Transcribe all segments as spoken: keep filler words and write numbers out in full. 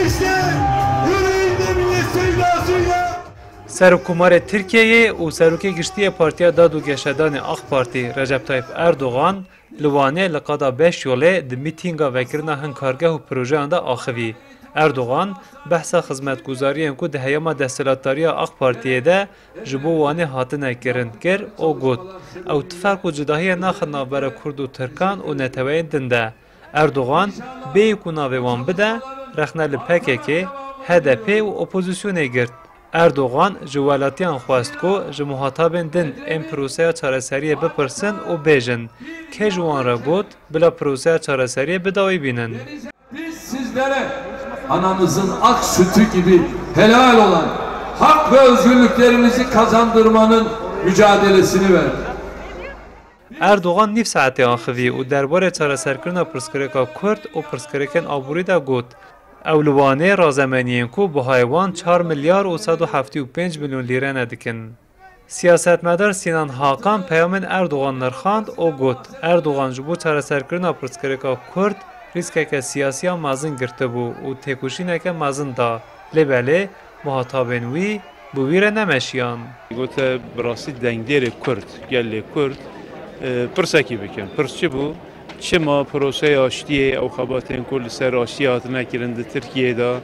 İşte yüreğinde millet sevdasıyla Serokkomarê Tirkiyeyê û Serokê Giştî yê Partiya Dad û Geşedanê AK Partî Recep Tayyip Erdogan li Wanê li qada Beşyolê di mîtînga vekirina hin kargeh û projeyan de axivî. Erdogan behsa xizmetguzariyên ku di heyama desthilatdariya AK Partiyê de ji bo Wanê hatine kirin kir û got, ew tiferq û cudahiyê naxin navbera Kurd û Tirkan û neteweyên din de. Erdogan bêyî ku navê wan bide, rexne li P K K, H D P û opozisyonê girt. Erdogan ji welatiyan xwest ku ji muhatabên din ên proseya çareseriyê bipirsin û bêjin, kê ji wan re got bila proseya çareseriyê bi dawî bînin. Biz sizlere ananızın ak sütü gibi helal olan hak ve özgürlüklerinizi kazandırmanın mücadelesini verdik. Erdogan nîv saetê axivî û derbarê çareserkirina pirsgirêka Kurd û pirsgirêkên aborî de got, ew li Wanê razemeniyên ku bihayê wan çar milyar û sed û heftê û pênc milyon lîre ne dikin. Siyasetmedar Sinan Hakan peyamên Erdogan nirxand û got, Erdogan ji bo çareserkirina pirsgirêka Kurd rîskeke siyasî ya mezin girtibû û têkoşîneke mezin da, lê belê muhatabên wî bi wî re nemeşiyan. Gote, bi rastî dengdêrê Kurd, gelê Kurd, e, pirsekî bikin. Pirs çi bû? Çima proseya aştiyê, ew xebatên ku li ser aştiyê hatine kirin di Tirkiyeyê de,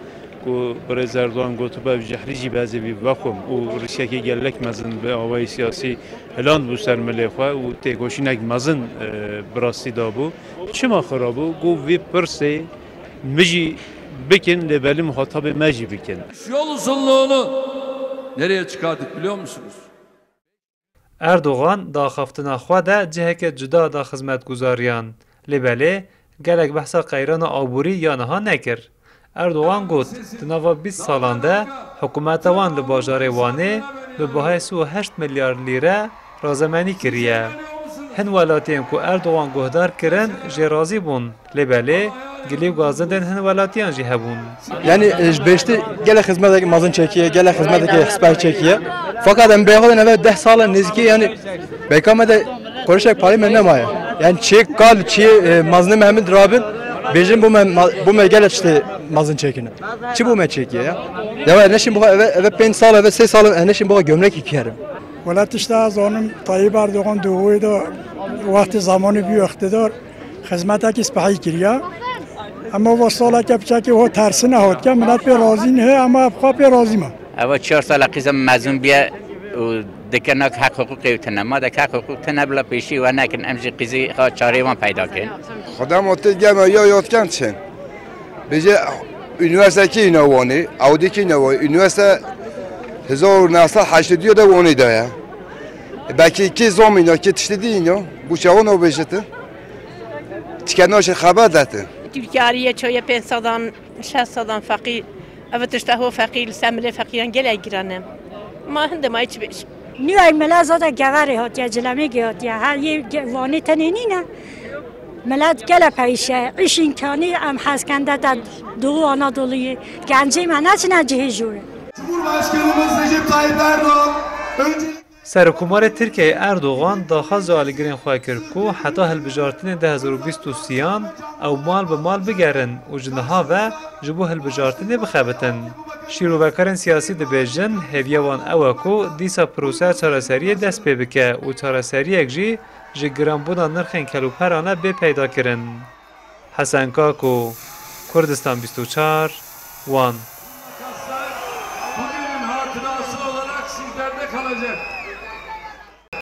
ku birêz Erdogan gotibû ev cehrî jî bi ez ê vî vexwim û rîskekê gelek mezin bi awayî siyasî hilandbû ser milê xwe û têkoşînek mezin, e, bi rastî dabû. Çima xira bû? Got vî pirsê min jî bikin, lê belê muhatabê me jî bikin. Yol uzunluğunu nereye çıkardık biliyor musunuz? Erdogan di axaftina xwe de ciheke cuda da xizmetguzariyan. Lê belê gelek behsa qeyrana aborî ya niha nekir. Erdogan got, di nava bîst salan de hikûmeta wan li bajarê Wanê bi bihayê sî û heşt milyar lîre razemenî kiriye. Hin welatiyên ku Erdogan guhdar kirin jê razî bûn. Lê belê gilî û gazindên hin welatiyan jî hebûn. Yani, e, ji behiştî gelek xizmetek mezin çekiye, gelek xizmetek hespek çekiye. Fakat em bêxwe de neve deh sal e nêzîkî, yani, beka me de kuruşek parî me nemaye. Yani çi kal, çi, e, mezinê me hemî dirabin, bêjin bo me, ma-, bo me gelek tiştê mezin çekine. Çi bo me çekiye ya? Ya ez neşim bo eve, eve pênc sal, eve sê sal, ez neşim bo gömlek ikiyerim. Wela tişta ez zanim Tayyip Erdogan di wê de wextê zamanî bû iqtidar, xizmetekî spehî kiriye. Ema va saleke piçekê ho tersine hatiye, milet pê razî nihe, ema ev xwe pê razî me. Eva çar sala qîza mezûn biye û dike nak heq hiqûqê wî tine. Ma de heq hiqûq tine bila pêşî we nekin, em jî qîzî xwe çarê wan peyda kin. Xwedem o tê gema ya yotken çin. Bêje üniversite kî îna Wanê, ew dî kî îna Wanê. Üniversite hezar û neh sed heştê duyê de Wanê de ye. Belkî kî zomîna, kî tiştê dî îna, bû çawa nabêjite? Çike naşê xeber dete. Tirkiye alî ye çoye pênc sedan, şeş sedan feqîr. Ev tişta ho feqîr, li ser milê feqîran gelek giran e. Ma hinde ma çi bêj. Nî ay mela zada geverê hatiye, cilemê gê hatiye. Her yê ge-, Wanê tenê nîne. Milet gele perîşe, îş îmkanî em hezkende de Doğu Anadolu'yê. Gencê me neçine cihê jû re. Cumhurbaşkanımız Recep Tayyip Erdoğan önce Serokkomarê Tirkiyeyê Erdogan daxwaz ji alîgirên xwe kir ku heta hilbijartinên du hezar û bîst û sêyan ew mal bi mal bigerin û ji niha ve ji bo hilbijartinê bixebitin. Şîrovekarên siyasî dibêjin hêviya wan ew e ku dîsa proseya çareseriyê dest pê bike û çareseriyek jî ji giranbûna nirxên kelûperan e bê peydakirin. Hesen Kako, Kurdistan bîst û çar, Wan. Bugünün hatırası olarak sizlerde kalacak.